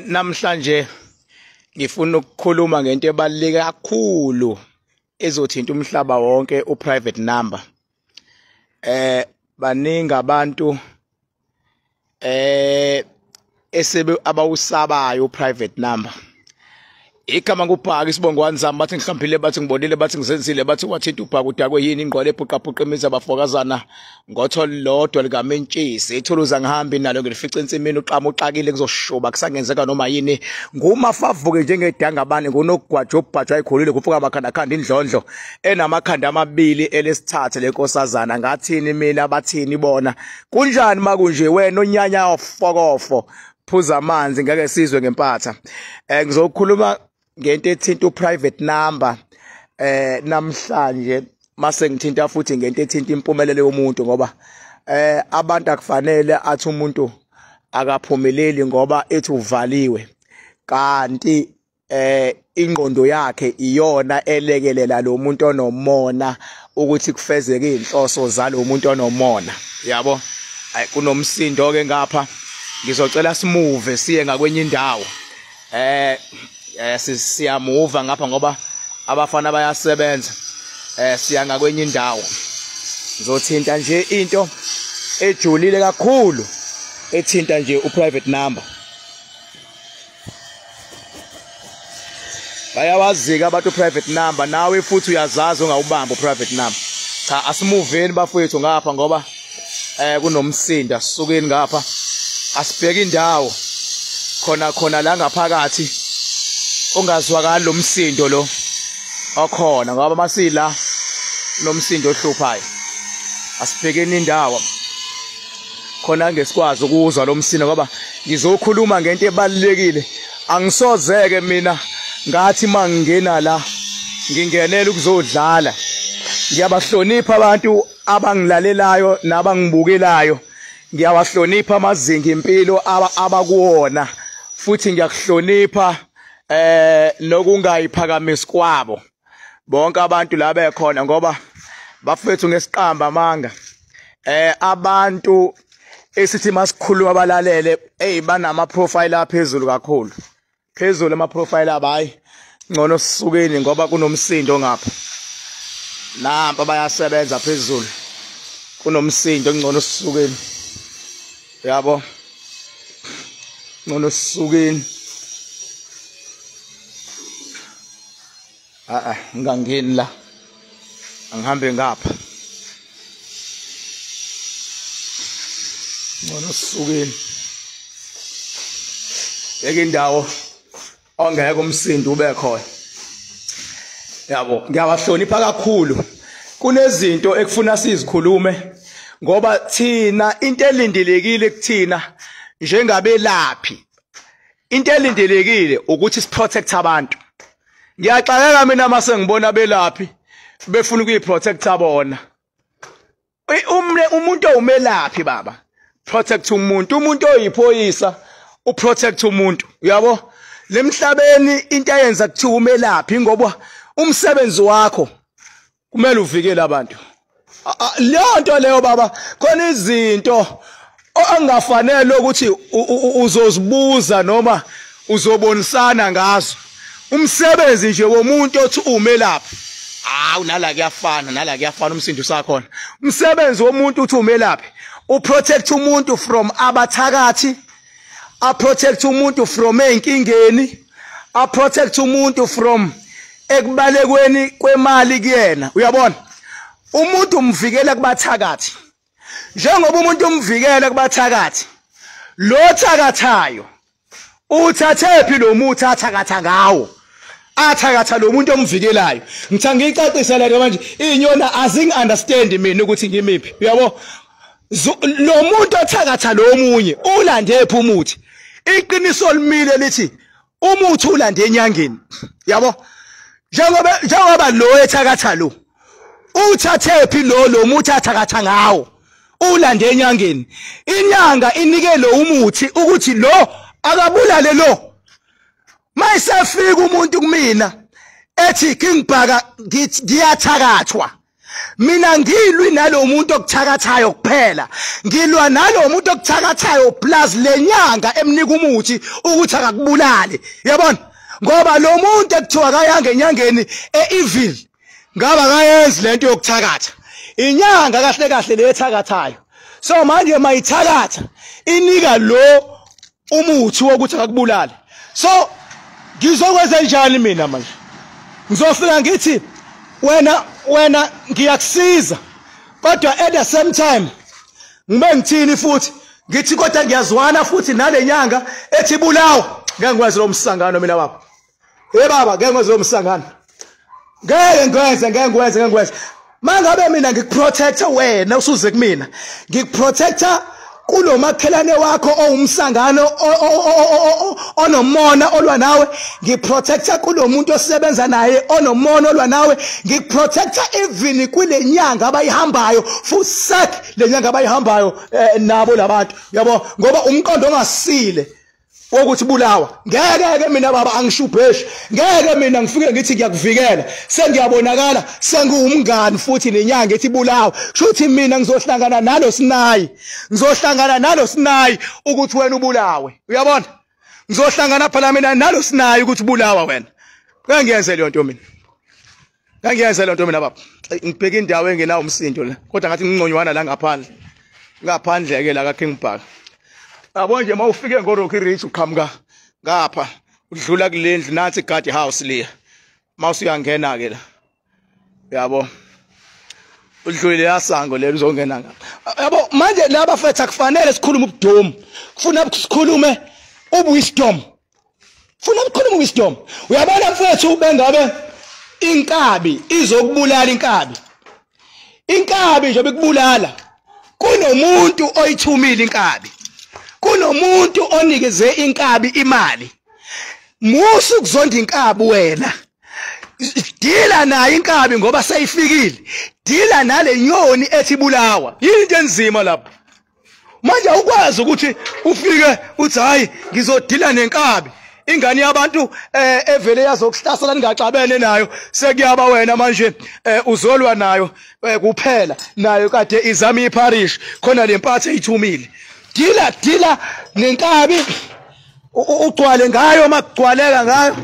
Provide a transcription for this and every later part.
Namhlanje ngifuna ukukhuluma ngento ebaluleke kakhulu ezothinta umhlaba wonke, uprivate number. Baningi abantu esebe abawusabayo private number. Igama ngubhaka isibongo wanzama bathi ngihlambile, bathi ngibonile, bathi ngizenzile, bathi wathinta ubhaka udakwe yini ingqwele ebhuqabhuqa imizi abafokazana ngotho lodwa likamentshisi ithuluza ngihambi nalo ngilifica ensimini uqama uxakile kuzoshuba kusangenzeka noma yini ngumafavuke njengedangabane ngunogwaja obhajwa ayikhulile kufuka amakhandakhanda indlondlo enamakhanda amabili elesithathu lenkosazana ngathini mina bathini bona kunjani makunje wena onyanya ofokofo phuza amanzi ngeke sizwe ngempatha. Ngizokhuluma ngento ethinta uprivate number namhlanje, mase ngithinta futhi ngento ethinta impumelelo yomuntu, ngoba abantu akufanele athi umuntu akaphumeleli ngoba ethi uvaliwe, kanti ingqondo yakhe iyona elekelela lo muntu onomona ukuthi kufezeke inhloso zalo muntu onomona, yabo. Kunomsindo ke ngapha, ngizocela simuve siye ngakwenye indawo. Siyamuva ngapha ngoba abafana bayasebenza. Siya ngakwenye indawo. Ngizothinta nje into ejulile kakhulu ethinta nje uprivate number. Bayawazika abantu private number, nawe futhi uyazazi ungawubamba uprivate number. Cha, asimuveni bafowethu ngapha ngoba kunomsindo, asisukeni ngapha. Asibheke indawo khona khona la ngaphakathi ongazwakali lo msindo lo okhona, ngoba masila nomsindo ohluphayo. Asibhekeni indawo khona ngesikwazi ukuzwa lo msindo, ngoba ngizokhuluma ngento ebalulekile. Angisozeke mina ngathi mangingena la ngingenela ukuzodlala. Ngiyabahlonipha abantu abangilalelayo nabangibukelayo, ngiyawahlonipha amazinga impilo abakuwona, futhi ngiyakuhlonipha nokungayiphakamisi kwabo bonke abantu la bekhona, ngoba bafethu ngesiqamba amanga. Abantu esithi masikhuluma abalalele, hey, banama profile aphezulu kakhulu, phezulu ama profile abayi ngcono sisukeni ngoba kunomsindo ngapha. Nampa bayasebenza phezulu, kunomsindo, ngcono sisukeni, yabo, ngcono sisukeni. Ngangeni la, angihambe ngapha, ngcono sisukeni. Yeke indawo ongeke umsindo ube khona, yabo. Ngiyawahlonipha kakhulu. Kunezinto ekufuna sizikhulume ngoba thina into elindelekile kuthina njengabelaphi, into elindelekile ukuthi siprotect abantu. Ngiyaxakeka mina mase ngibona abelaphi befuna ukuyiprotecta bona. Umuntu owumelaphi baba protect umuntu, umuntu oyiphoyisa uprotect umuntu, uyabo. Lemhlabeni into ayenza kuthiwa umelaphi ngoba umsebenzi wakho kumele uvikele abantu. Leyo nto leyo baba, khona izinto ongafanele ukuthi uzozibuza noma uzobonisana ngazo. Umsebenzi nje womuntu othi umelaphi, hawu, nala kuyafana, nala kuyafana, umsindo usakhona. Umsebenzi womuntu uthi umelaphi uprotect umuntu from abathakathi, aprotect umuntu from ezinkingeni, aprotect umuntu from ekubalekweni kwemali kuyena, uyabona. Umuntu umvikela kubathakathi. Njengoba umuntu umvikela kubathakathi, lo thakathayo uthathephi lo muthi athakatha ngawo, athakatha lo muntu omvikelayo. Ngitha ngiyicacisa le manje, inyona azingi understand mina ukuthi ngimiphi, uyabo. Lo muntu othakatha lo munye ulandephi umuthi? Iqiniso limile lithi umuthi ulande enyangeni, yabo. Njengoba lo ethakatha lo uthathephi lo muthi athakatha ngawo, ulande enyangeni. Inyanga inike lo umuthi ukuthi lo akabulale lo. Mayisefika umuntu kumina ethi King Bhaka ngiyathakathwa, Mina ngilwi nalo muntu okuthakathayo kuphela, ngilwa nalo muntu okuthakathayo plus lenyanga emnika umuthi ukuthi akakubulale. Uyabona? Ngoba lo muntu ekuthiwa kayanga enyangeni e-evil, ngaba kayenzi lento yokuthakatha. Inyanga kahle kahle le ethakathayo. So manje mayithakatha inika lo umuthi wokuthi akakubulale. So ngizokwenza njani mina manje? Ngizofika ngithi wena ngiyakusiza, kodwa at the same time ngibe ngithini futhi ngithi kodwa ngiyazwana futhi nale nyanga ethi bulawa. Ngeke ngikwenze lo msangano mina baba. Hey baba, ngeke ngikwenze lo msangano. Ngeke ngikwenze. Mangabe mina ngikuprotecta wena usuze kumina, ngikuprotecta kulomakhelane wakho owumsangano onomona olwa nawe, ngiprotecta kulomuntu osebenza naye onomona olwa nawe, ngikuprotecta even kule nyanga abayihambayo, futhi le nyanga abayihambayo nabo labantu. Yabo, ngoba umqondo ongasile wokuthi bulawa. Ngeke ke mina baba angishubheshi, ngeke mina ngifike ngithi ngiyakuvikela, sengiyabonakala sengiwumngani futhi nenyanga ethi bulawa. Kusho mina ngizohlangana nalo sinayi, ngizohlangana nalo sinayi ukuthi wena ubulawe. Uyabona? Ngizohlangana phela mina nalo sinayi ukuthi bulawa wena. Ngeke ngiyenze leyo nto mina. Ngeke ngiyenze leyo nto mina baba. Ngibheka indawo engenawo umsindo la, kodwa ngathi ngingconywana la ngaphandle. Ngaphandle ke la ka King Park. Yabo nje mawufike ngo Rocky Ridge uqhamuka ngapha udlula kulendlu nansi guard house liya. Mawusuyangena ke la. Yabo. Udlulile yasango lelo uzongena ngapha. Yabo manje laba fethu akufanele sikhulume ubudomu. Kufuna sikhulume ubuwisdom. Funa ukukhuluma uwisdom. Uyabona mfethu bengabe inkabi izokubulala inkabi. Inkabi nje bekubulala. Kunomuntu oyithumile inkabi. Kunomuntu onikeze inkabi imali. Musu kuzonda inkabi wena. Dila nayo inkabi ngoba seyifikile. Dila nale nyoni ethi bulawa. Yini into enzima lapho? Manje awukwazi ukuthi ufike uthi hayi ngizodila nenkabi. Ingane yabantu evele yazokuhlasela ningaxabene nayo, sekuyaba wena manje uzolwa nayo kuphela nayo kade izama iparish khona lempatho eyithumile. Dila nenkabi ugcwale ngayo, makugcwaleka ngayo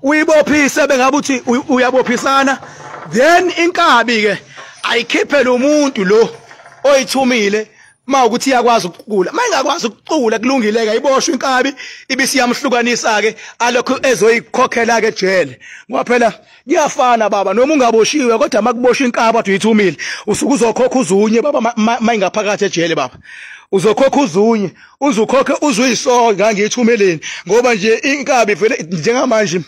uyibophise bengabe uthi uyabophisana, then inkabi ke ayikhiphe lo muntu lo oyithumile. Mawukuthi iyakwazi ukucula, mayingakwazi ukucula kulungile ke ayiboshwe inkabi ibisiyamhlukanisa ke alokho ezoyikhokhela ke ejele. Ngoba phela kuyafana baba, noma ungaboshiwe kodwa makuboshwa inkabi athi uyithumile usuke uzokhokha uzunye baba, mayingaphakathi ejele baba. Uzokhokha uzunye, uzukhokhe uzuyisonga ngiyithumeleni, ngoba nje inkabi vele njengamanje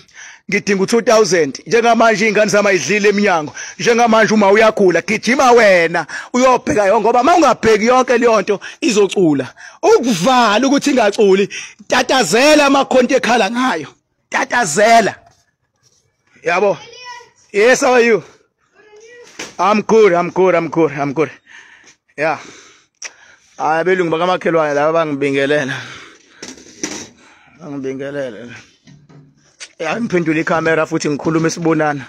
ngidinga u2000, njengamanje ingane zami ayidlile eminyango, njengamanje uma uyakhula gijima wena uyobheka yonke, ngoba mawungabheki yonke leyo nto izocula. Ukuvala ukuthi ingaculi, tatazela amakhonti ekhala ngayo, tatazela. Yabo. Yes, how are you? I'm good. Yeah. Hayi belungu bakamakhelwane laba bangibingelela. Ya ngiphendula ikhamera futhi ngikhuluma isibonana.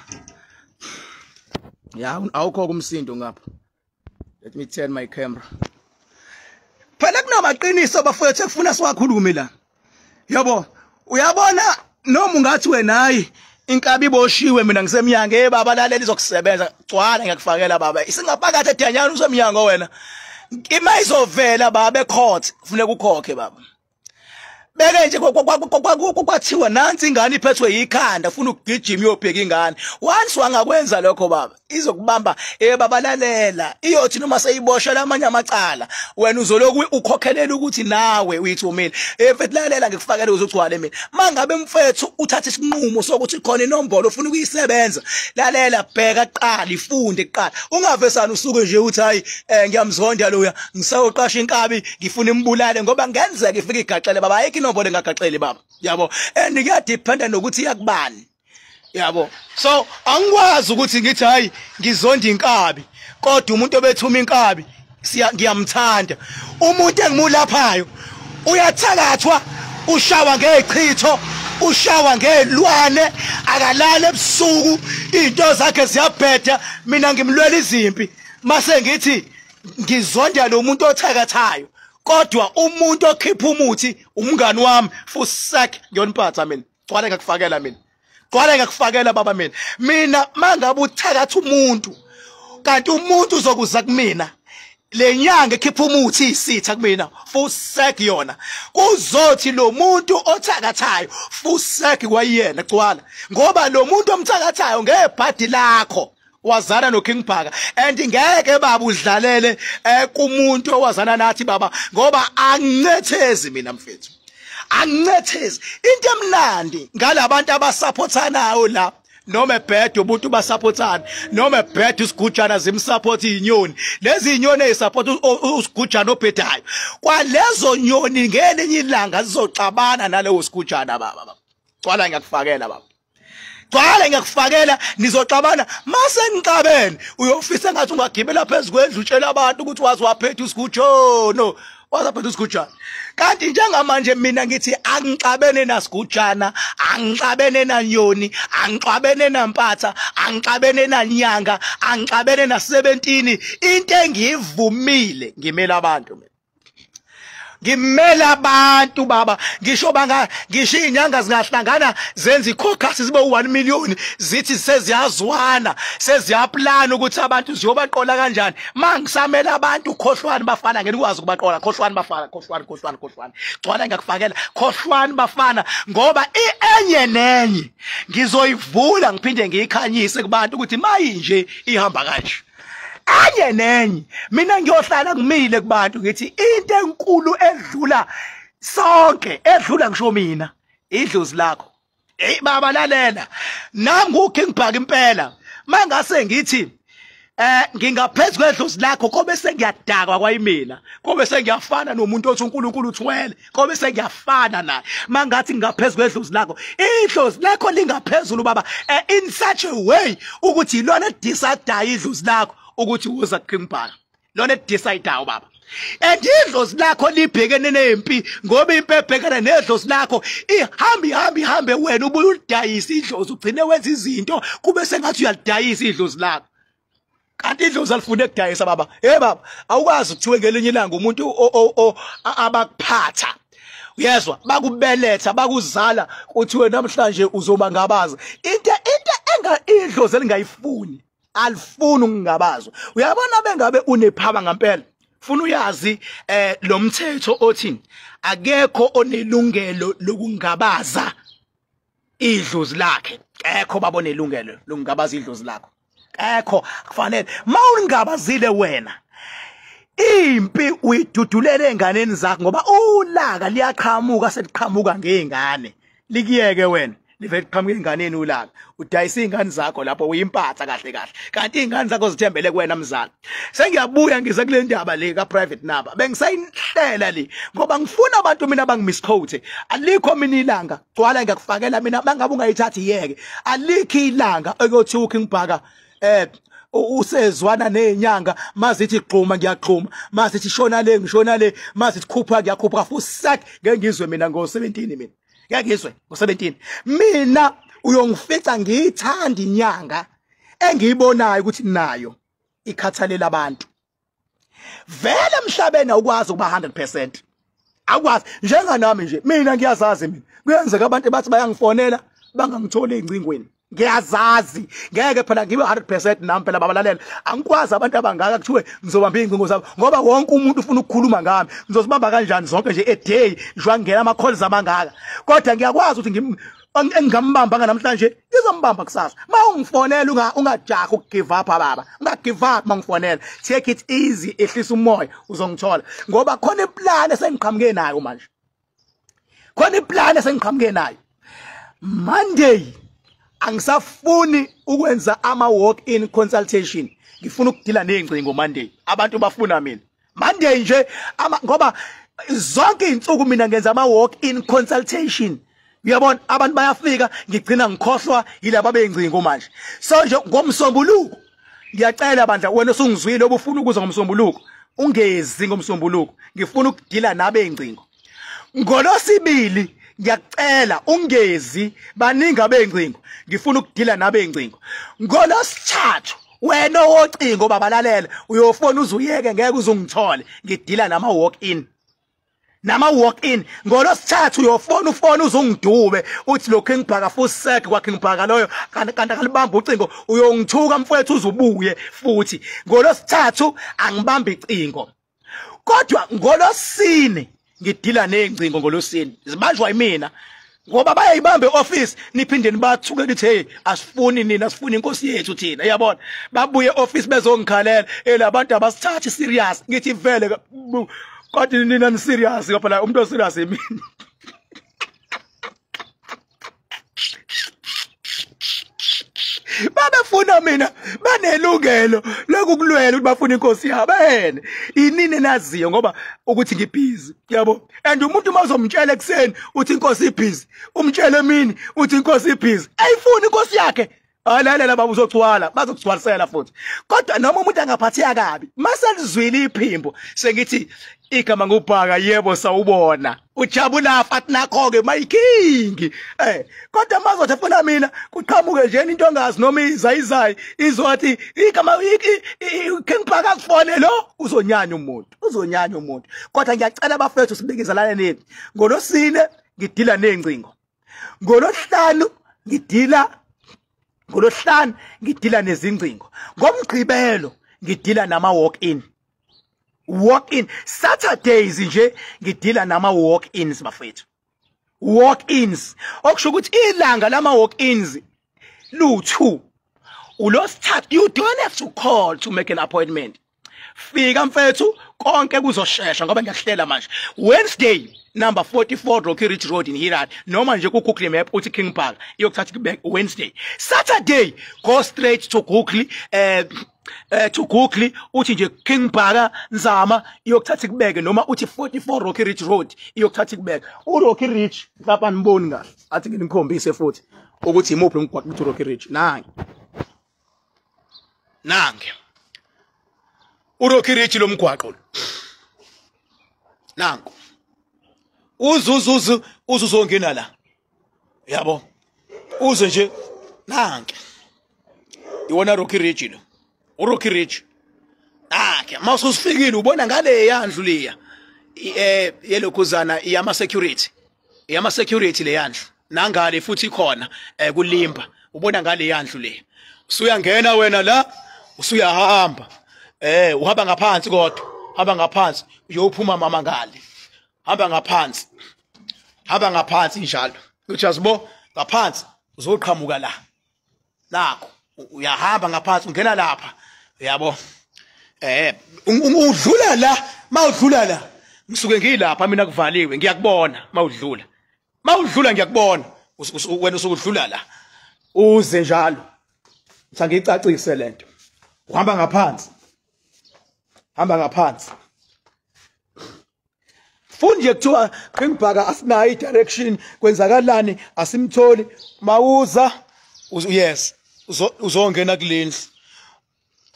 Ya awukho kumsindo ngapha. Let me turn my camera. Phela kunamaqiniso bafowethu ekufuna siwakhulume la. Yabo, uyabona noma ungathi wena hayi inkabi iboshiwe mina ngisemnyango, hey baba lalela izokusebenza, gcwala ngiyakufakela baba. Isingaphakathi edanyana usemnyango wena. Ima izovela baba ecourt, kufuneka ukhokhe baba. Beke nje kwathiwa nansi ingane iphethwe yikhanda, ufuna ukugijima uyobheka ingane. Once wangakwenza lokho baba, izokubamba. Baba lalela, iyothi noma seyiboshwa lamanye amacala, wena uzoloku ukhokhelela ukuthi nawe uyithumile. Mfethu lalela ngikufakele uzogcwala mina. Mangabe mfethu uthatha isinqumo sokuthi khona inombolo ufuna ukuyisebenza, lalela bheka kuqala, ifunde kuqala. Ungavesana usuke nje uthi hayi ngiyamzonda loya, ngisayoqasha inkabi ngifuna imbulale, ngoba ngenzeka ifike igaxele baba. Ayikho inombolo engagaxeli baba. Yabo, and kuyadependa nokuthi iyakubani. Yabo, so angikwazi ukuthi ngithi hayi ngizonda inkabi kodwa umuntu obethuma inkabi ngiyamthanda. Umuntu engimulaphayo uyathakathwa, ushawa ngechitho, Ushawa ngelwane, akalala ebusuku, izinto zakhe ziyabheda. Mina ngimlwela izimpi. Mase ngithi ngizonda lo muntu othakathayo, kodwa umuntu okhipha umuthi umngani wami, fusak ngiyoniphatha mina. Gcwale ngakufakela mina. Gcwale ngakufakela baba mina. Mina mangabe uthakatha umuntu, kanti umuntu uzokuza kumina, le nyanga ekhipha umuthi isitha kumina, fusak yona. Kuzothi lo muntu othakathayo fusak kwayena, gcwala. Ngoba lo muntu omthakathayo ngebhadi lakho wazana no King Bhaka, and ngeke baba udlalele kumuntu owazana nathi baba, ngoba angincethezi mina mfethu, angincethezi. Into emnandi ngalabantu abasupportanayo la, noma ebhede umuntu basupportana, noma ebhede isigujana zimsupport izinyoni, lezi izinyoni ezisupport usigujana obhedayo, kwalezo nyoni ngelinye ilanga zizoxabana naleyo sigujana baba. Gcwala ngiyakufakela baba, gcwala ngiyakufakela, nizoxabana. Mase nixabene uyofisa ngathi ungagibela phezu kwendlu utshela abantu ukuthi wazi waphethe isigujono, wazaphethe isigujana. Kanti njengamanje mina ngithi angixabene nasigujana, angixabene nanyoni, angixabene nampatha, angixabene nanyanga, angixabene na17. Into engiyivumile, ngimela abantu mina, ngimela abantu baba. Ngisho banga ngisho izinyanga zingahlangana zenza ikhokasi zibe 1 million, zithi seziyazwana, seziyaplan ukuthi abantu ziyobaqola kanjani. Mangisamela abantu, khohlwani bafana, ngeke ukwazi ukubaqola. Khohlwani bafana, khohlwani, khohlwani, khohlwani. Gcwala ngiyakufakela, khohlwani bafana, ngoba enye nenye ngizoyivula ngiphinde ngiyikhanyise kubantu ukuthi mayinje ihamba kanje. Enye nenye mina ngiyohlala ngimile kubantu ngithi into enkulu edlula sonke, edlula ngisho mina, idlozi lakho. Hey baba lalela, nami uKing Bhaka impela mangase ngithi ngingaphezulu kwedlozi lakho, kobe sengiyadakwa kwayimina, kobe sengiyafana nomuntu othi uNkulunkulu uthwele, kobe sengiyafana naye. Mangathi ngingaphezulu kwedlozi lakho, idlozi lakho lingaphezulu baba, in such a way ukuthi ilona decide idlozi lakho ukuthi uza King Bhaka, lona decide baba. And idlozi lakho libhekene nempi, ngoba impi ebhekene nedlozi lakho ihambe ihambe ihambe, wena ubuye ulidayisa idlozi, ugcine wenza izinto kube sengathi uyalidayisa idlozi lakho. Kanti idlozi alifune ukudayisa baba. Hey baba, awukwazi ukuthiwe ngelinye ilanga umuntu abakuphatha, uyezwa, bakubeletha, bakuzala, kuthiwe namhlanje uzoba ngabaza. Into enga idlozi elingayifuni, alifuni ukungabazwa. Uyabona bengabe unephaba ngempela, funa uyazi lo mthetho othi akekho onelungelo lokungabaza idlozi lakhe. Akekho baba onelungelo lokungabaza idlozi lakho, akekho. Kufanele mawungabazile wena, impi uyidudulele enganeni zakho, ngoba ulaka liyaqhamuka, seliqhamuka ngezingane, likiyeke wena, livele liqhamuka enganeni ulaka, udayisa izingane zakho lapho, uyimpatha kahle kahle, kanti izingane zakho zithembele kuwena mzali. Sengiyabuya ngize kule ndaba le ka private number, bengisayihlela le ngoba ngifuna abantu mina bangimisquote. Alikho mina ilanga, gcwala ngiyakufakela mina, mangabe ungayithathi yeke, alikho ilanga ekuthiwa uKing Bhaka usezwana nezinyanga, mazithi gquma ngiyagquma, mazithi shona le ngishona le, mazithi khupha ngiyakhupha, fusak ngeke ngizwe mina ngo17, mina ngeke ngizwe ngo17. Mina uyongifica ngiyithanda inyanga engiyibonayo ukuthi nayo ikhathalela abantu. Vele emhlabeni awukwazi ukuba 100%, awukwazi. Njenganami nje mina ngiyazazi mina, kuyenzeka abantu bathi bayangifonela bangangitholi ezingcingweni, ngiyazazi, ngeke phela ngibe 100% nami phela babalalela. Angikwazi abantu abangaka kuthiwe ngizobamba izingcingo zabo, ngoba wonke umuntu ufuna ukukhuluma ngami, ngizozibamba kanjani zonke nje a day, nje ngena ama calls amangaka. Kodwa ngiyakwazi ukuthi engingambamba namhlanje ngizombamba kusasa. Mawungifonela ungajahi ukugive up baba, ungagive up mangifonela, take it easy, ehlisa umoya, uzongithola, ngoba khona iplan esengiqhamuke nayo manje, khona iplan esengiqhamuke nayo. Monday angisafuni ukwenza ama walk-in consultation, ngifuna ukudila nezingcingo Monday. Abantu bafuna mina Monday nje, ngoba zonke izinsuku mina ngenza ama walk-in consultation. Uyabona abantu bayafika, ngigcina ngikhohlwa yilaba beyingcingo manje. So nje ngomsombuluko ngiyacela bandla, wena osungizwile obufuna ukuza ngomsombuluko, ungezi ngomsombuluko, ngifuna ukudila nabeyingcingo. Ngolosibili Ngiyakucela ungezi, baningi abengcingo, ngifuna ukudila nabengcingo. Ngolosithathu wena wocingo babalalela, uyofona uzuyeke, ngeke uzungithole. Ngidila nama walk in. Nama walk in ngolosithathu uyofona ufona uzungidube uthi lo King Bhaka fusek kwa King Bhaka loyo kanti akalibamba ucingo, uyongithuka mfowethu uzubuye futhi. Ngolosithathu angibamba icingo, kodwa ngolosine ngidila nezingcingo. Ngolosine zibanjwa yimina ngoba bayayibamba eoffice, niphinde nibathuke nithi hey asifuni nina, asifuni inkosi yethu thina, uyabona. Babuye eoffice bezongikhalela elabantu abasithathi serious. Ngithi vele kodwa nina ni serious ngoba la umuntu oserious yimina. Babefuna mina, banelungelo lokukulwela ukuthi bafuna inkosi yabo. Yena inini naziyo ngoba ukuthi ngibhizi, yabo. And umuntu uma uzomtshela ekuseni uthi inkosi ibhizi, umtshele emini uthi inkosi ibhizi, ayifuni inkosi yakhe. Alalela baba, uzogcwala, bazokugcwalisela futhi. Kodwa noma umuntu angaphatheka kabi, maselizwile iphimbo sengithi igama nguBhaka, yebo sawubona, ujabula fathi nakho ke my king. Kodwa mazothi efuna mina kuqhamuke nje into ongazi noma izayizayi izothi igama King Bhaka kufone lo, uzonyanya umuntu, uzonyanya umuntu. Kodwa ngiyacela abafethu sibekezelane nini. Ngolosine ngidila nezingcingo, ngolosihlanu ngidila, ngolosihlanu ngidila nezingcingo, ngomgqibelo ngidila nama walk in. Walk in Saturdays nje ngidila nama walk ins bafethu, walk ins. Okusho ukuthi ilanga lama walk ins lu2 ulosithathu. You don't have to call to make an appointment. Fika mfethu, konke kuzoshesha ngoba ngiyakuhlela manje. Wednesday number 44 Rocky Ridge Road in Hilliard, noma nje ku Google Map uthi King Bhaka, iyokuthatha kubek Wednesday. Saturday go straight to Google, to Google uthi nje King Bhaka Nzama, iyokuthatha kubeke, noma uthi 44 Rocky Ridge Road, iyokuthatha kubeke. U Rocky Ridge lapha niboni kahle, athi nginikhombise futhi ukuthi imuphi umgwaqo uthi Rocky Ridge. Nange nange uRocky Ridge lo mgwaqo nangu, uzuzuzu uzuzongena la, yabo, uze nje nanke iwona Rocky Ridge lo, uRocky Ridge. Akhe mawusufikile ubona ngale yandlu leya yelokhuzana yama security, yama security le yandlu, nangale futhi ikhona kulimba, ubona ngale yandlu le. Usuyangena wena la, usuyahamba uhamba ngaphansi, kodwa hamba ngaphansi uyophuma mama ngale, hamba ngaphansi, hamba ngaphansi njalo, uthi azibo ngaphansi uzoqhamuka la, nakho uyahamba ngaphansi ungena lapha, uyabo. Udlula la, mawudlula la ngisuke ngilapha mina kuvaliwe, ngiyakubona mawudlula, mawudlula ngiyakubona wena usukudlula la, uze njalo. Sangicacise lento, uhamba ngaphansi, hamba ngaphansi. Fundi nje kuthiwa King Bhaka asinayo i-direction, kwenzakalani asimtholi. Mawuza yes uzongena kulendlu,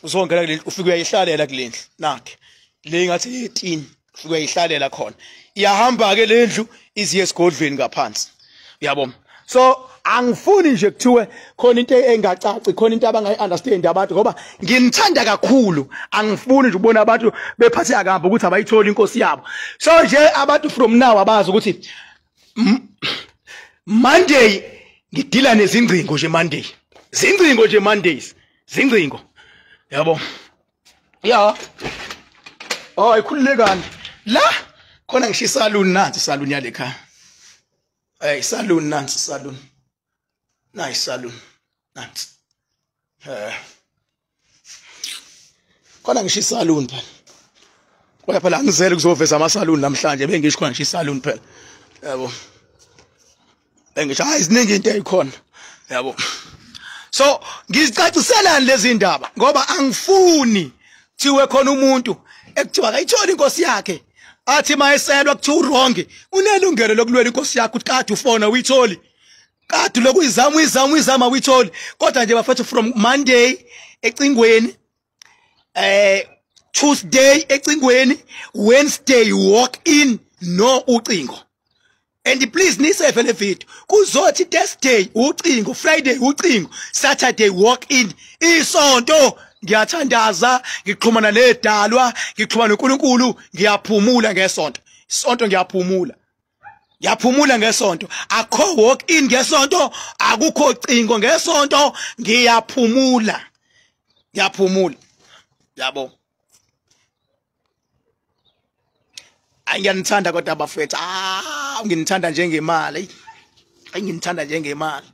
uzongena kulendlu ufike uyayihlalela kulendlu nakhe le ngathi 18, ufike uyayihlalela khona. Iyahamba ke lendlu iziye esigodlweni ngaphansi, uyabona. So angifuni nje kuthiwe khona into engacaci, khona into abangayi-understand abantu, ngoba nginithanda kakhulu. Angifuni nje ukubona abantu bephatheka kabi ukuthi abayitholi inkosi yabo. So nje abantu from now abazi ukuthi Monday ngidila nezingcingo nje, Monday zingcingo nje, Mondays zingcingo, yabo. Ya oh ikhululekani la khona, ngisho isaluni nansi, isaluni yale khaya, isaluni nansi, isaluni nayi, isaluni nansi, khona ngisho isaluni phela. Kodwa phela angizele kuzoveza amasaluni namhlanje, bengisho khona ngisho isaluni phela, yabo. Bengisho hayi ziningi into ezikhona, yabo. So ngizicaciselani lezi ndaba ngoba angifuni thiwe khona umuntu ekuthiwa akayitholi inkosi yakhe, athi mayeselwa kuthiwa uwrong. Unelungelo lokulwela inkosi yakho ukuthi kade ufona uyitholi, kade lokuyizama uyizama uyizama uyitholi. Kodwa nje bafethu from Monday ecingweni, Tuesday ecingweni, Wednesday walk in no ucingo. And please nisave le video. Kuzothi Thursday ucingo, Friday ucingo, Saturday walk in. Isonto ngiyathandaza, ngixhumana nedalwa, ngixhumana noNkulunkulu, ngiyaphumula ngesonto. Isonto ngiyaphumula. Ngiyaphumula ngesonto. Akho walk in ngesonto, akukho cingo ngesonto, ngiyaphumula. Ngiyaphumula. Yabo. Ngiyanithanda kodwa bafethu. Ah, nginithanda njengemali. Nginithanda njengemali.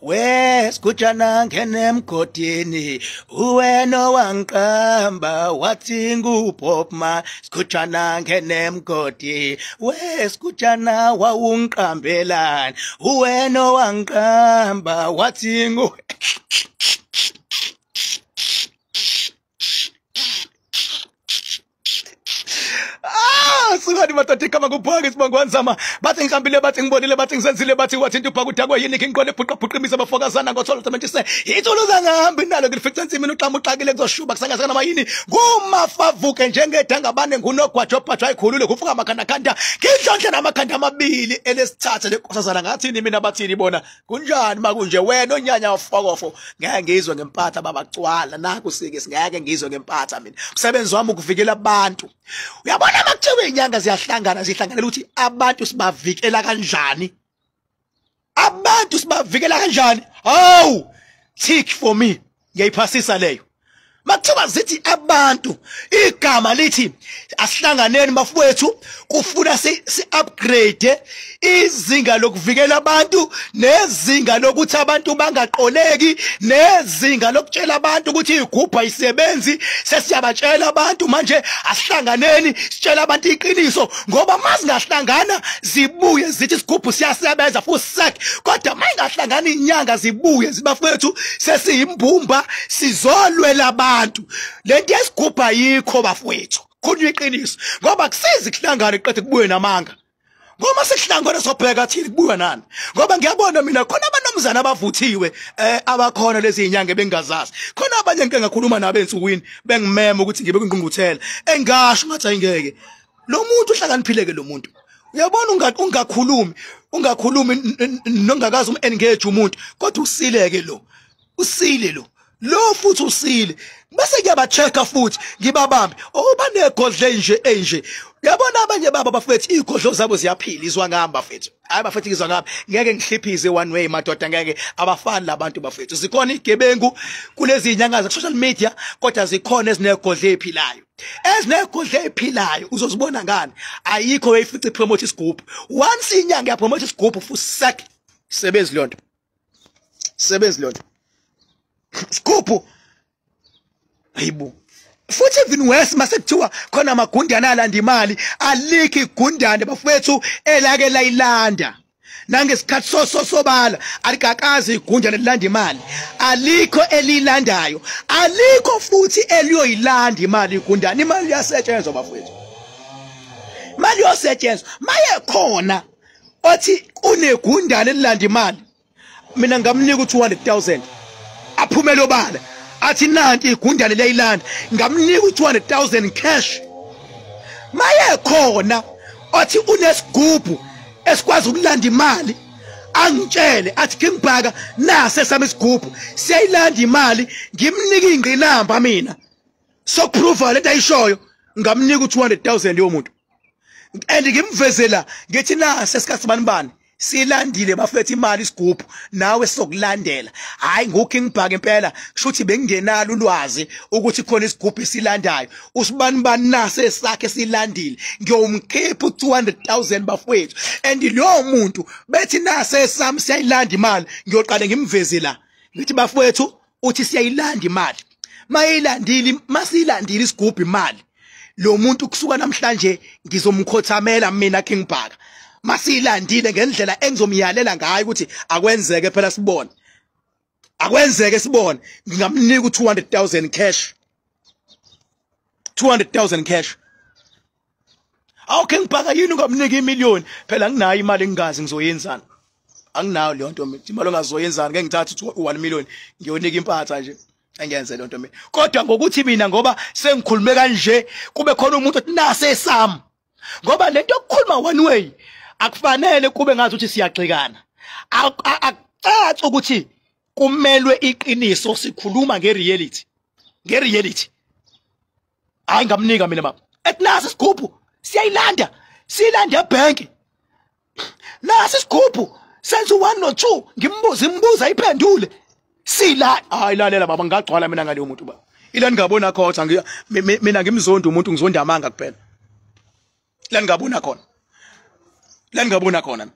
We sigujana ngene emgodini, uwena owangiqamba wathi nguPopma. Sigujana ngene emgodini, we sigujana wawungiqambelani, uwena owangiqamba wathi ngu Sukani madoda igama kubhaka isibongwanzama bathi ngihambile bathi ngibonile bathi ngisenzile bathi wathi into ubhaka yini ngiqole bhuqa bhuqa imisa abafokazana ngothola manje ithuluza ngahambi nalo ngilifica ensimini uxama uxakile kuzoshuba kusangazana noma yini ngumafavuke njengedangabane ngunogwajo obhajwa ayikhulule kufuka amakhandakhanda ngidlondle namakhanda amabili elesithatha lenkosazana ngathini mina bathini bona kunjani makunje wena onyanya wafokofo ngeke ngizwe ngempatha babacwala naku sike singeke ngizwe ngempatha mina umsebenzi wami ukuvikela abantu. Uyabona makuthiwa inyanga ziyahlangana zihlanganela ukuthi abantu sibavikela kanjani, abantu sibavikela kanjani. Hawu, tick for me, ngiyayiphasisa leyo. Makuthiwa zithi abantu igama lithi asihlanganeni bafowethu, kufuna si upgrade izinga lokuvikela abantu nezinga lokuthi abantu bangaqoleki nezinga lokutshela abantu ukuthi igubha isebenzi. Sesiyabatshela abantu manje asihlanganeni sitshela abantu iqiniso, ngoba mazingahlangana zibuye zithi isigubhu siyasebenza futhi sek, kodwa mayingahlangana inyanga zibuye zibafowethu sesiyimbumba sizolwela abantu. Lento yesigubha yikho bafowethu, khona iqiniso, ngoba kusiza kuhlangana kuqede kubuye namanga. Ngoba sekuhlangana sobheka thini kubuya nani, ngoba ngiyabona mina khona abanomzana abavuthiwe abakhona lezi inyanga bengazazi. Khona abanye ngike ngakhuluma nabo ensukwini bengimema ukuthi ngibe kwingqungquthela, engasho ngathi ayingeke lo muntu uhlakaniphileke lo muntu. Uyabona ungakhulumi ungakhulumi nongakazi engage umuntu, kodwa usileke lo, usile lo lo futhi usile. Bese ngiyabachecka futhi ngibabambe, oh banegodle nje enje. Uyabona abanye baba bafethu igodlo zabo ziyaphila, izwa ngami bafethu. Hayi bafethu ngizwa ngami, ngeke ngihliphize one way madoda, ngeke abafani labantu bafethu. Zikhona igebengu kulezi inyanga za social media, kodwa zikhona ezinegodlo ephilayo. Ezinegodlo ephilayo uzozibona ngani? Ayikho weyifica promote isigubhu. Once inyanga ya promote isigubhu futhi sek sebenzi lonto. Sebenzi lonto. Sigubhu. Hayibo. Futhi even worse mase kuthiwa khona amagundane alanda imali, alikho igundane bafethu elake layilanda. Nangesikhathi sosobala alikakazi igundane lilanda imali, alikho elilandayo, alikho futhi eliyoyilanda imali igundane. Imali iyasetshenzwa bafethu, imali iyosetshenzwa. Maye khona othi unegundane elilanda imali, mina ngamnika u200,000 aphumele obala athi nanti igundane leyilanda, ngamnika u200,000 cash. Maye khona othi unesigubhu esikwazi ukulanda imali, angitshele athi King Bhaka nase sami isigubhu siyayilanda imali, ngimnika ingqinamba mina sokuprova lento ayishoyo, ngamnika u200,000 yomuntu. And ngimvezela ngithi nase sikhathi bani bani silandile bafethu imali isigubhu, nawe sokulandela. Hayi nguKing Bhaka impela, kusho ukuthi bengingenalo ulwazi ukuthi khona isigubhu esilandayo. Usibani bani nase sakhe silandile, ngiyomkhipha u200,000 bafethu. And lo muntu bethi nase sami siyayilanda imali, ngiyoqale ngimveze la ngithi bafethu uthi siyayilanda imali. Mayilandile, masilandile isigubhu imali, lo muntu kusuka namhlanje ngizomkhothamela mina King Bhaka. Masilandile ngendlela engizomyalela ngayo ukuthi akwenzeke phela sibone, akwenzeke sibone, ngingamnika u200,000 cash, 200,000 cash. Awu King Bhaka yini ungamnika imillion? Phela nginayo imali engingazi ngizoyenzani, anginayo leyo nto mina. Imali ongazoyenzani, ngeke ngithathe u1 million ngiyonika impatha nje, engenze leyo nto mina. Kodwa ngokuthi mina ngoba sengikhulume kanje kube khona umuntu othi nase sami, ngoba lento yokukhuluma one way Akufanele kube ngathi ukuthi siyagxekana. Akucaci ukuthi kumelwe iqiniso, sikhuluma ngereality. Ngereality. Hayi ngamnika mina baba. Ethi nasi isigubhu siyayilanda. Siyilanda ebank. Nasi isigubhu senza 1 no 2 ngimbuza imbuza iphendule. Sila hayi lalela baba, ngagcwala mina ngaleyo muntu baba. Ila ngabona khona mina ngimzondo umuntu, ngizonda amanga kuphela. La ngabona khona. La ngabona khona.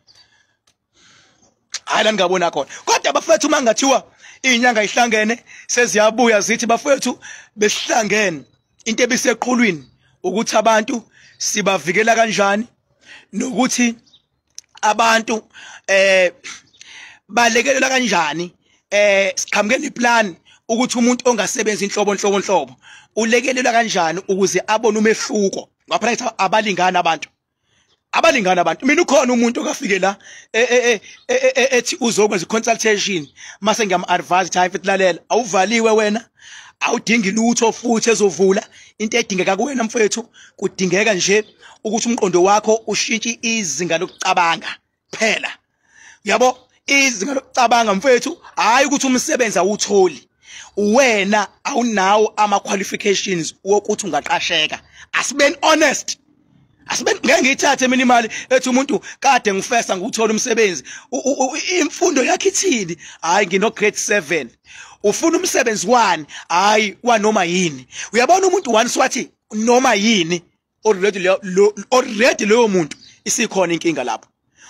Hayi la ngabona khona. Kodwa bafethu uma ngathiwa izinyanga ihlangene seziyabuya zithi bafethu besihlangene, into ebiseqhulwini ukuthi abantu sibavikela kanjani nokuthi abantu balekelela kanjani, siqhamuke neplan ukuthi umuntu ongasebenzi inhlobo nhlobo nhlobo ulekelelwa kanjani ukuze abone umehluko. Ngapha ngithi abalingana abantu, abalingana abantu. Mina ukhona umuntu okafike la ethi uzokwenza consultation, mase ngiyam-advise hayi mfethu lalela, awuvaliwe wena, awudingi lutho futhi ezovula. Into edingeka kuwena mfethu kudingeka nje ukuthi umqondo wakho ushintshe izinga lokucabanga phela. Yabo, izinga lokucabanga mfethu, hayi ukuthi umsebenzi awutholi, wena awunawo ama qualifications wokuthi ungaqasheka. Asibeni honest. Asibeni, ngeke ngiyithathe mina imali ethi umuntu kade ngifesa ngikuthola umsebenzi, imfundo yakhe ithini? Hayi ngino grade 7. Ufuna umsebenzi wani? Hayi wanoma yini. Uyabona umuntu once wathi noma yini, already leyo muntu isikhona inkinga lapho.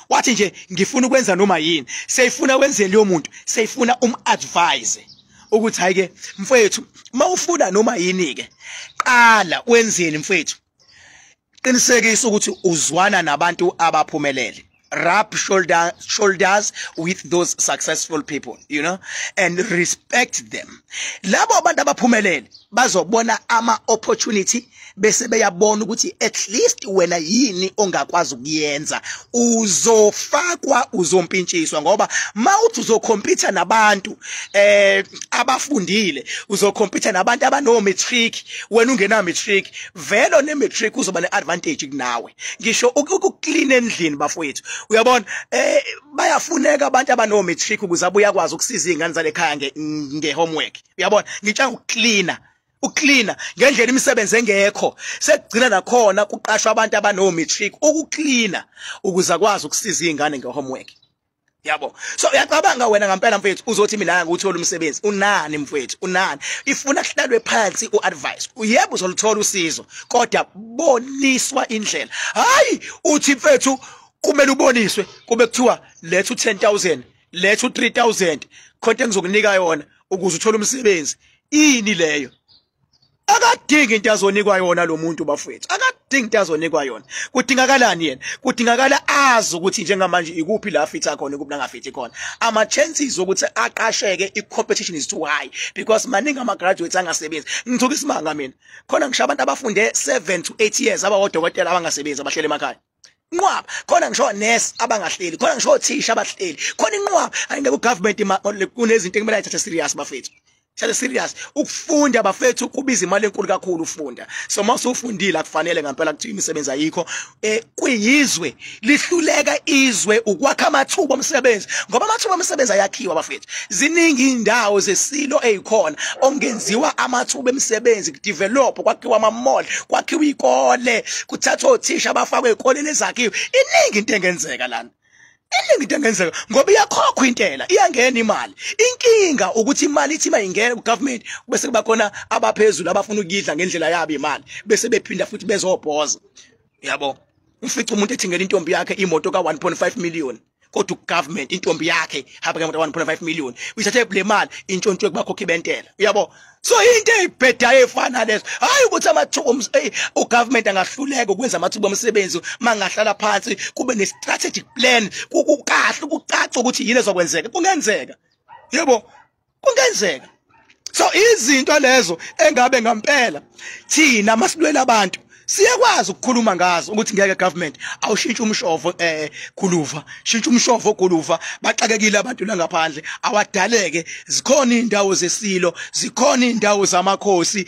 Wathi nje ngifuna ukwenza noma yini, seyifuna wenzeni leyo muntu, seyifuna umadvise ukuthi hayi ke mfethu mawufuna noma yini ke qala wenzeni mfethu, qinisekisa ukuthi uzwana nabantu abaphumelele. Rub shoulders with those successful people, you know, and respect them. Labo abantu abaphumelele bazobona ama opportunity bese beyabona ukuthi at least wena yini ongakwazi ukuyenza. Uzofakwa, uzompintshiswa, ngoba mawuthi uzocompete nabantu abafundile, uzocompete nabantu abano matric, wena ungena matric, vele ne matric uzoba neadvantage kunawe. Ngisho ukuclean endlini bafowethu, uyabona bayafuneka abantu abano matric ukuze abuye akwazi ukusiza izingane zale ekhaya nge homework. Uyabona, ngitshela ukucleaner, ucleaner ngendlela imisebenzi engekho, sekugcina nakhona kuqashwa abantu abano matric ukucleaner ukuze akwazi ukusiza izingane nge homework. Yabo, so uyacabanga wena ngempela mfethu uzothi mina ngikuthola umsebenzi, unani mfethu, unani? Ifuna kuhlalwe phansi uadvice. Yebo uzoluthola usizo, kodwa boniswa indlela. Hayi uthi mfethu kumele uboniswe kube kuthiwa lethu 10,000, lethu 3,000 khonto engizokunika yona ukuze uthole umsebenzi. Ini leyo? Akadingi into azonikwa yona lo muntu bafethu, akadingi into azonikwa yona. Kudingakalani yena? Kudingakala azi ukuthi njengamanje ikuphi la fitha khona, ikuphi la ngafithi khona. Ama chances ukuthi aqasheke, i competition is too high because maningi ama graduates angasebenzi. Ngithuka isimanga mina, khona ngisho abantu abafunde 7 to 8 years abawodokotela abangasebenzi, abahleli emakhaya. Inqwaba khona ngisho nurse abangahleli, khona ngisho othisha abahleli, khona inqwaba. Ayingeke ugovernment kunezinto ekumele ayithathe serious bafethu. Thathe serious ukufunda bafethu, kubiza imali enkulu kakhulu ufunda. So mawusufundile akufanele ngempela kuthiwa imisebenzi ayikho. Kuyizwe lihluleka izwe ukwakha amathuba omsebenzi, ngoba amathuba omsebenzi ayakhiwa bafethu. Ziningi indawo zesilo ezikhona ongenziwa amathuba emisebenzi, kudevelop, kwakhiwa ama mall, kwakhiwa izikole, kuthathwa othisha abafakwe ezikoleni ezakhiwe. Iningi into engenzeka lana. Iningi into engenzeka ngoba iyakhokhwa intela, iyangena imali. Inkinga ukuthi imali ithi mayingena kugovernment bese kuba khona abaphezulu abafuna ukuyidla ngendlela yabo imali, bese bephinda futhi bezobhoza. Yabo, ufica umuntu ethengela intombi yakhe imoto ka 1.5 million, kodwa ugovernment intombi yakhe hamba ngemoto 1.5 million, uyithathe le mali intshontshwe kubakhokhi bentela. Uyabo, so into ezibhedayo efana lezo. Hayi ukuthi amathuba ugovernment angahluleka ukwenza amathuba omsebenzi mangahlala phansi kube ne strategic plan, kukahle kucace ukuthi yini ezokwenzeka. Kungenzeka, yebo kungenzeka. So izinto lezo engabe ngempela thina masilwela abantu Siyakwazi ukukhuluma ngazo ukuthi ngeke government awushintshe umshovo khuluva, shintsha umshovo guluva, baxakekile abantu la ngaphandle, awadaleke. Zikhona indawo zesilo, zikhona indawo zamakhosi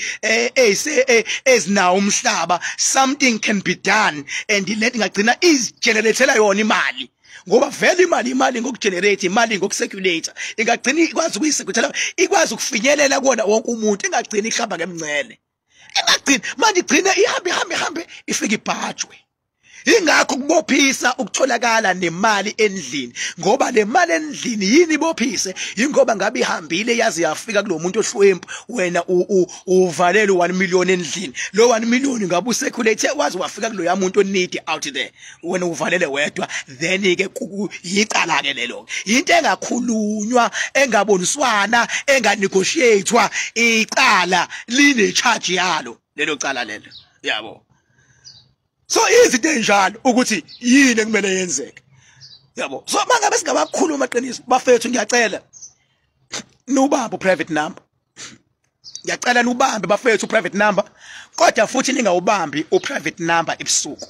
ezinawo umhlaba. Something can be done and let ingagcina izigeneratela yona imali, ngoba vele imali ngokugenerate imali, ngokucirculate, ingagcina ikwazi ukuyicirculate, ikwazi ukufinyelela kuwona wonke umuntu, ingagcina ihamba ngemncele, ingagcina manje igcine ihambe ihambe ihambe ifike ibhajwe. Ingakho kubophisa ukutholakala nemali endlini, ngoba le mali endlini yini ibophise? Ingoba ngabe ihambile yaze yafika kulo muntu ohlwempu, wena uvalele 1 million endlini. Lo 1 million ngabe ucirculate waze wafika kuloya muntu oneedy out there, wena uvalele wedwa. Then ke yicala ke lelo, into engakhulunywa, engaboniswana, enganegotiatewa. Icala line charge yalo lelo cala lelo, yabo. So izinto enjalo ukuthi yini ekumele yenzeke, yabo. So mangabe singabakhuluma qiniso bafethu, ngiyacela nubambe private number, ngiyacela nubambe bafethu private number, kodwa futhi ningawubambi uprivate number ebusuku.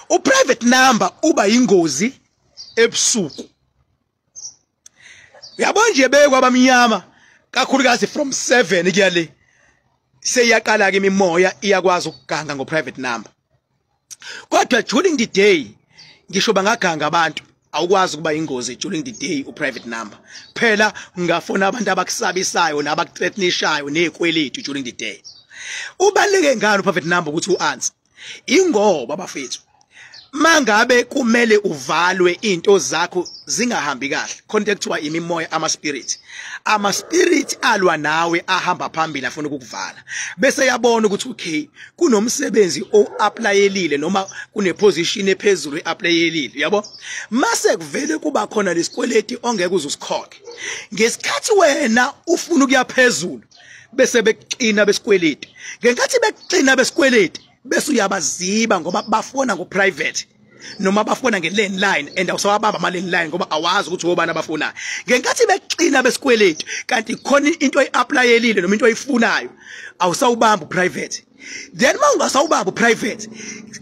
Uprivate number uba ingozi ebusuku, yabo nje, bekwabamnyama kakhulukazi from 7 kuya le, seyiyaqala ke imimoya, iyakwazi ukuganga ngo private number. Kodwa during the day, ngisho bangaganga abantu, awukwazi ukuba ingozi during the day uprivate number. Phela ungafona abantu abakusabisayo nabakuthreatenishayo nezikweletu during the day. Ubaluleke ngani uprivate number ukuthi uanswer? Ingoba bafethu, mangabe kumele uvalwe, into zakho zingahambi kahle, khona ekuthiwa imimoya, ama spirit, ama spirit alwa nawe, ahamba phambili afuna ukukuvala, bese yabona ukuthi okay, kunomsebenzi o-applyelile noma kune position ephezulu e-applyelile, yabo. Mase kuvele kuba khona lesikweleti ongeke uzusikhokhe ngesikhathi wena ufuna ukuya phezulu, bese bekuxina besikweleti. Ngenkathi bekuxina besikweleti, bese uyabaziba ngoba bafona ngo-private noma bafona nge-landline, and awusawabamba ama-landline ngoba awazi ukuthi obani abafunayo. Ngenkathi bekuxina besikweletu, kanti khona into oyi-applyelile noma into oyifunayo, awusawubamba uprivate. Then uma ungasawubamba uprivate,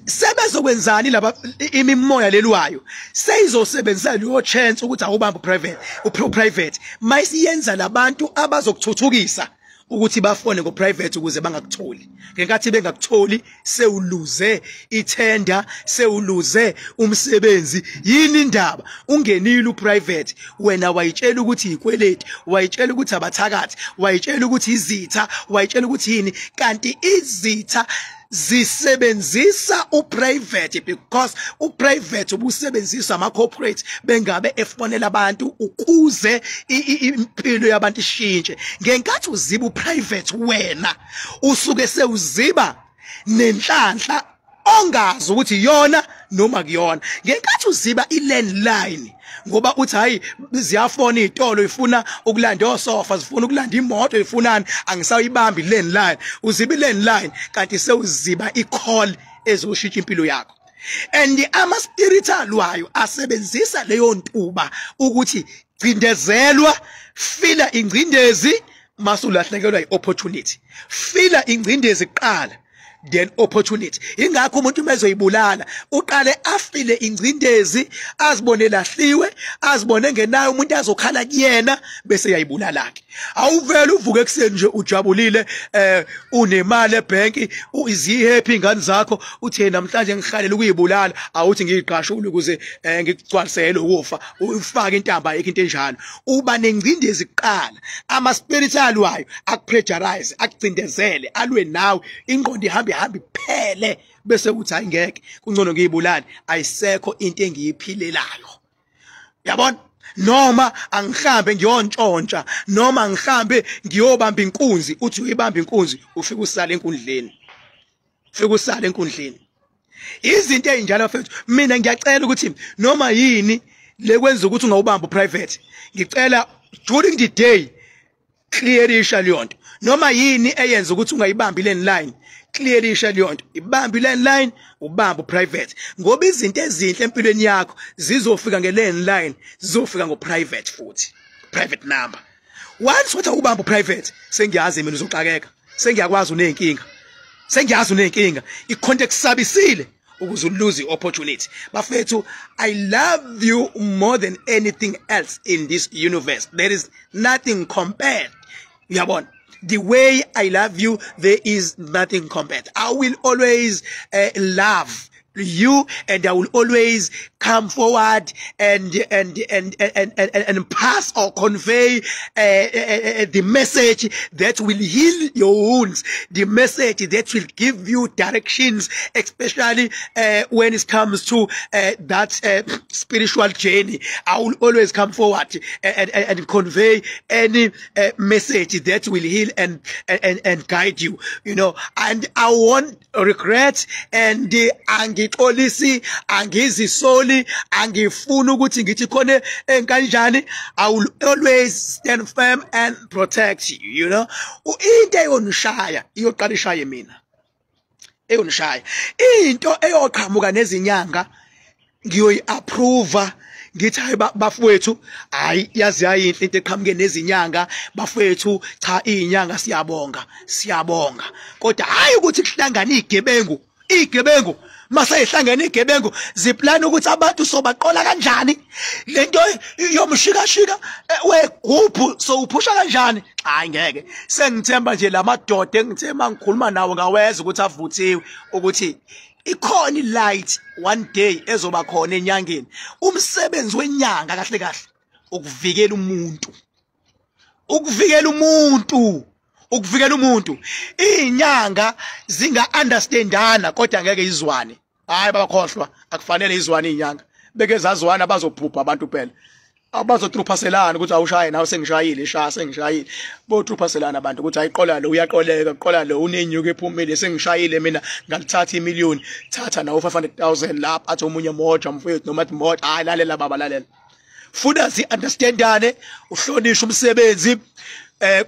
sebezokwenzani laba imimoya lelwayo? Seyizosebenzisa leyo chance ukuthi awubamba uprivate, uprivate mayisiyenza labantu abazokuthuthukisa ukuthi bafone ngo-private ukuze bangakutholi. Ngenkathi bengakutholi, sewuluze ithenda, sewuluze umsebenzi. Yini indaba? Ungenile uprivate, wena wayitshela ukuthi ikweleti, wayitshela ukuthi abathakathi, wayitshela ukuthi izitha, wayitshela ukuthi yini, kanti izitha zisebenzisa uprivate, because uprivate ubusebenzisa ama corporate bengabe efonela abantu ukuze impilo yabantu ishintshe. Ngenkathi uziba uprivate, wena usuke sewuziba nenhlanhla ongazi ukuthi yona noma kuyona. Ngenkathi uziba i-landline ngoba uthi hayi, ziyafona izitolo, ifuna ukulanda osofa, zifuna ukulanda imoto, ifunani, angisayibambi i-landline. Uziba i-landline kanti sewuziba i-call ezoshintsha impilo yakho. And ama spiritual wayo asebenzisa leyo ntuba ukuthi cindezelwa, fila ingcindezi, masulahlekelwa iopportunity. Fila ingcindezi kuqala, then opportunity. Ingakho umuntu mezoyibulala uqale afile ingcindezi, azibone lahliwe, azibone engenayo umuntu azokhala kuyena, bese yayibulala ke. Awuvele uvuke ekseni nje ujabulile, unemali ebank, uzi happy, ingane zakho, uthe namhlanje ngihalela ukuyibulala, awuthi ngiyiqashule ukuze ngikugcwalisele ukufa, ufake intamba. Ayikho into enjalo. Uba nengcindezi kuqala, ama spiritual wayo akupressurize, akucindezele, alwe nawe, ingqondo ihambe ihambe iphele, bese uthi hayi ngeke, kungcono ngiyibulale, ayisekho into engiyiphilelayo, yabona, noma angihambe ngiyontshontsha, noma ngihambe ngiyobamba inkunzi. Uthi uyibamba inkunzi, ufike usale enkundleni, ufike usale enkundleni. Izinto ezinjalo mfethu, mina ngiyacela ukuthi noma yini lekwenza ukuthi ungawubamba private, ngicela during the day clearisha leyo nto. Noma yini eyenza ukuthi ungayibambi landline, clearisha leyo nto, ibambe landline, ubambe private, ngoba izinto ezinhle empilweni yakho zizofika nge-landline, zizofika ngo-private futhi, private number. Once wathi ubamba private, sengiyazi mina uzoxakeka, sengiyakwazi uneyinkinga. Sengiyazi unenkinga, ikhonto ekusabisile ukuze ulose i-opportunity. Bafethu, I love you more than anything else in this universe. There is nothing compared. Uyabona, the way I love you, there is nothing compared. I will always love you, and I will always come forward and pass or convey the message that will heal your wounds, the message that will give you directions, especially when it comes to that spiritual journey. I will always come forward and convey any message that will heal and guide you. And I won't regret, and angixolisi, angizisoli, angifuni ukuthi ngithi khona enkanjani. I will always stand firm and protect you. Into eyonishaya iyoqala ishaye mina, eyonishaya into eyoqhamuka nezinyanga ngiyoyi-approva, ngithi hayi bafowethu, hayi yazi yayinhle into eqhamuke nezinyanga bafowethu. Cha, izinyanga siyabonga, siyabonga, kodwa hayi ukuthi kuhlangana igebengu. Igebengu maseyihlangene, igebengu ziplana ukuthi abantu sobaqola kanjani, lento yomshikashika wegubhu sowuphusha kanjani. Hayi ngeke, sengithemba nje lamadoda engithemba ngikhuluma nawo ngaweza ukuthi avuthiwe, ukuthi ikhona i-light one day ezoba khona enyangeni. Umsebenzi wenyanga kahle kahle ukuvikela umuntu, ukuvikela umuntu, ukuvikela umuntu. Izinyanga zinga understandana kodwa ngeke izwane. Hayi babakhohlwa, akufanele izwane izinyanga. Beke zazwana bazobhubha abantu phela, abazotruphaselana ukuthi awushaye nawe, sengishayile, shaya, sengishayile. Botruphaselana abantu ukuthi ayiqola lo, uyaqoleka, qola lo, unenyuko ephumile, sengishayile mina, ngalithatha imiliyoni, thatha nawo 500,000 lapha. Athi omunye moja mfowethu, noma athi moja. Hayi lalela baba, lalela, funa si-understandane, uhlonishwe umsebenzi,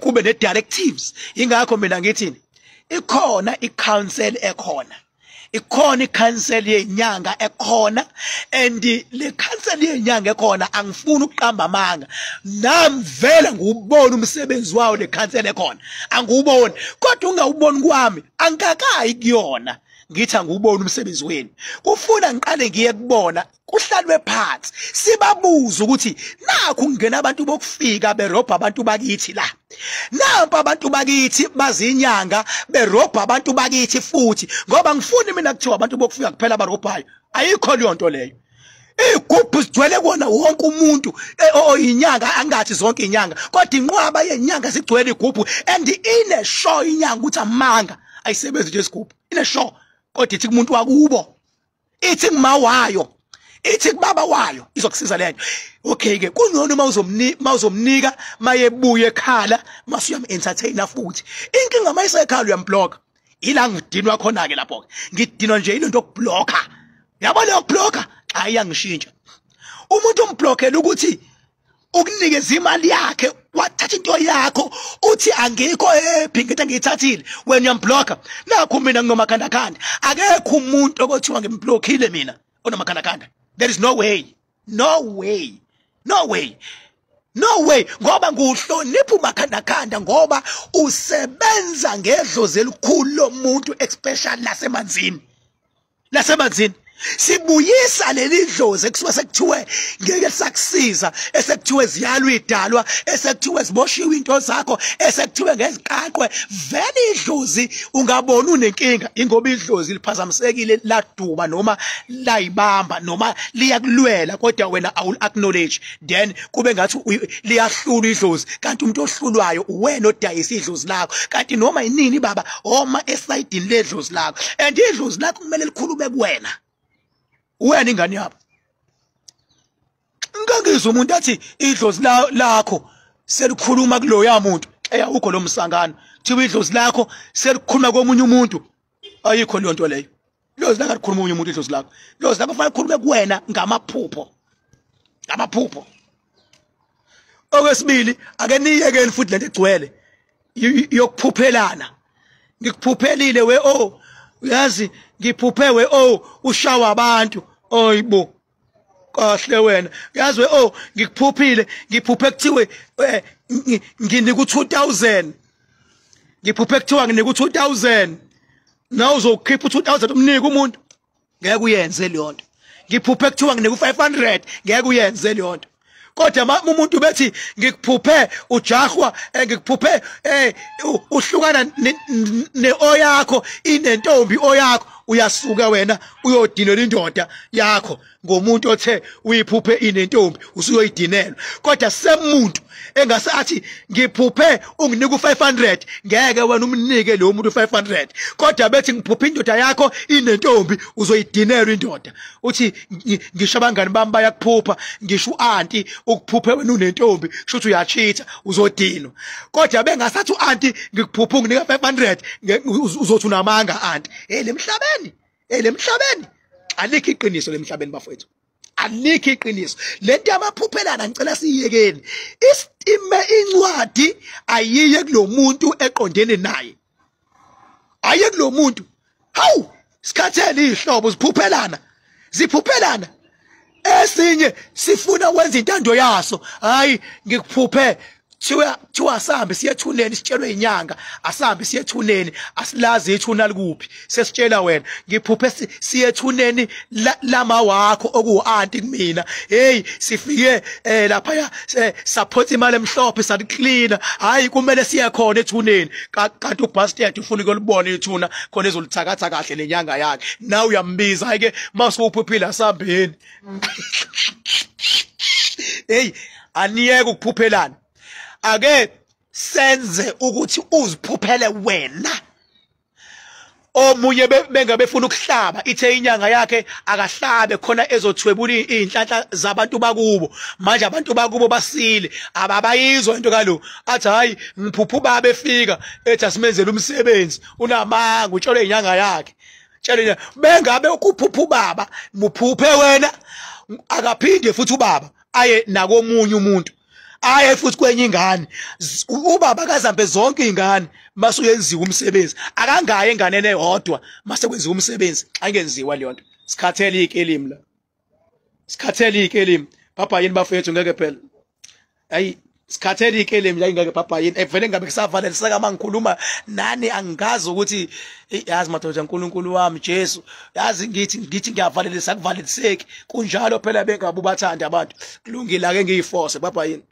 kube ne directives. Ingakho mina ngithini, ikhona i-council ekhona, ikhona i-council yenyanga ekhona, and le council yenyanga ekhona, angifuni ukuqamba amanga, nami vele ngiwubona umsebenzi wawo le council ekhona, angiwuboni. Kodwa ungawuboni kwami, angikakayi kuyona, ngithi angiwuboni umsebenzi wenu. Kufuna ngiqale ngiye kubona, kuhlalwe phansi, sibabuze ukuthi nakhu kungena abantu bokufika berobha abantu bakithi la, nampa abantu bakithi bazinyanga berobha abantu bakithi futhi, ngoba ngifuni mina kuthiwa abantu bokufika kuphela abarobhayo. Ayikho leyo nto leyo. Igubhu sigcwele kuwona wonke umuntu oyinyanga. Angathi zonke inyanga, kodwa inqwaba yenyanga zigcwele igubhu, and ine sure inyanga ukuthi amanga, ayisebenzi nje isigubhu, ine sure, kodwa ithi kumuntu wakubo, ithi kuma wayo, ithi kubaba wayo izokusiza lento. Okay ke, kungcono mawuzomnika mayebuye ekhala, masuyam entertainer futhi. Inkinga mayisekhala uyamblocka. Ila ngidinwa khona ke lapho ke, ngidinwa nje into yokublocka, yabo leyo blocka. Cha, iyangishintsha. Umuntu umblockela ukuthi ukunikeza imali yakhe, wathatha into yakho, uthi angikho happy ngento engiyithathile, wena uyamblocka. Nakho mina nginomakhandakhanda, akekho umuntu okuthiwa ngimblockile mina onomakhandakhanda. There is no way, no way, no way, no way, ngoba nguhlonipha umakhandakhanda, ngoba usebenza ngedlozi elikhulu lomuntu, especially lasemanzini. Lasemanzini sibuyisa leli dlozi ekusuke sekuthiwe ngeke lisakusiza, esekuthiwe ziyalwa idalwa, esekuthiwe ziboshiwe into zakho, esekuthiwe ngeziqaqwe. Vele idlozi ungabona unenkinga, ingoba idlozi liphazamisekile, laduba noma layibamba noma liyakulwela, kodwa wena awul acknowledge, then kube ngathi liyahlula idlozi, kanti umuntu ohlulwayo uwena odayisa idlozi lakho. Kanti noma inini baba oma esayidini ledlozi lakho, and idlozi lakho kumele likhulume kuwena, wena ingane yabo. Ngangizwa umuntu athi idlozi lakho selikhuluma kuloya muntu. Eyawukho lo msangano, kuthiwa idlozi lakho selikhuluma komunye umuntu. Ayikho leyo nto leyo. Idlozi lakho alikhuluma omunye umuntu. Idlozi lakho, idlozi lakho kufanele likhulume kuwena ngamaphupho, ngamaphupho. Okwesibili, ake niyekeni futhi lento egcwele yokuphuphelana. Ngikuphuphelile we, oh uyazi ngiphuphe we, oh ushawa abantu. Oyibo kahle wena, uyazi we, oh ngikuphuphile, ngiphuphe kuthiwe nginika u2000, ngiphuphe kuthiwa nginika u2000. Nawe uzokhipha u2000 umnike umuntu, ngeke uyenze leyo nto. Ngiphuphe kuthiwa nginika u500, ngeke uyenze leyo nto. Kodwa umuntu bethi ngikuphuphe ujahwa, ngikuphuphe uhlukana neoyakho inentombi oyakho, uyasuka wena uyodinela indoda yakho ngomuntu othe uyiphuphe inentombi, usuyoyidinelwa. Kodwa semuntu engase athi ngiphuphe unginika u500, ngeke wena umnike lo muntu u500. Kodwa bethi ngiphuphe indoda yakho inentombi, uzoyidinelwa indoda. Uthi ngisho abangani bami bayakuphupha, ngisho uanti ukuphuphe wena unentombi, kusho ukuthi uyachitha, uzodinwa. Kodwa bengasathi uanti ngikuphuphe unginika 500, uzothi unamanga anti. Hey lemhlabeni, hey lemhlabeni alikho iqiniso lemhlabeni bafowethu, alikho iqiniso. Lento yamaphuphelana ngicela siyiyekeni. Isime incwadi ayiye kulomuntu eqondene naye, ayiye kulomuntu. Hawu, sikhathele ihlobo ziphuphelana, ziphuphelana. Esinye sifuna wenza intando yaso. Hayi ngikuphuphe thiwa asambe siye ethuneni, sitshelwe inyanga asambe siye ethuneni, asilazi ithuna likuphi, sesitshela wena ngiphuphe siye ethuneni lama wakho okuwu-anti kumina. Hey sifike lapha support imali emhlophe salicleaner, hayi kumele siye khona ethuneni. Kanti ubastard ufuna ukulibona ithuna khona ezolithakatha kahle lenyanga yakhe, nawe uyambiza hayi ke masuphuphile asambeni. Hey aniyeke ukuphuphelana, ake senze ukuthi uziphuphele wena. Omunye bengabefuna ukuhlaba, ithe inyanga yakhe akahlabe khona ezothwebula inhlanhla zabantu bakubo. Manje abantu bakubo basile, ababayizwa into kalo. Athi hayi ngiphupha ubaba efika ethi asimenzele umsebenzi, unamanga, utshele inyanga yakhe. Tshele bengabe ukuphupha ubaba, muphuphe wena. Akaphinde futhi ubaba aye nakomunye umuntu, aye futhi kwenye ingane. Ubaba akazambe zonke ingane mase uyenziwa umsebenzi, akangaye enganeni eyodwa mase kwenziwa umsebenzi. Angenziwa leyo nto. Sikhathele ikelimi la, sikhathele ikelimi baba yini bafethu, ngeke phela. Hayi sikhathele ikelimi la, ngeke baba yini evele ngabe kusavalelisa mangikhuluma nani. Angazi ukuthi yazi madoda uNkulunkulu wami Jesu, yazi ngithi ngiyavalelisa, akuvaleliseki kunjalo phela. Bengabe ubathanda abantu, kulungile ake ngiyiforce baba yini.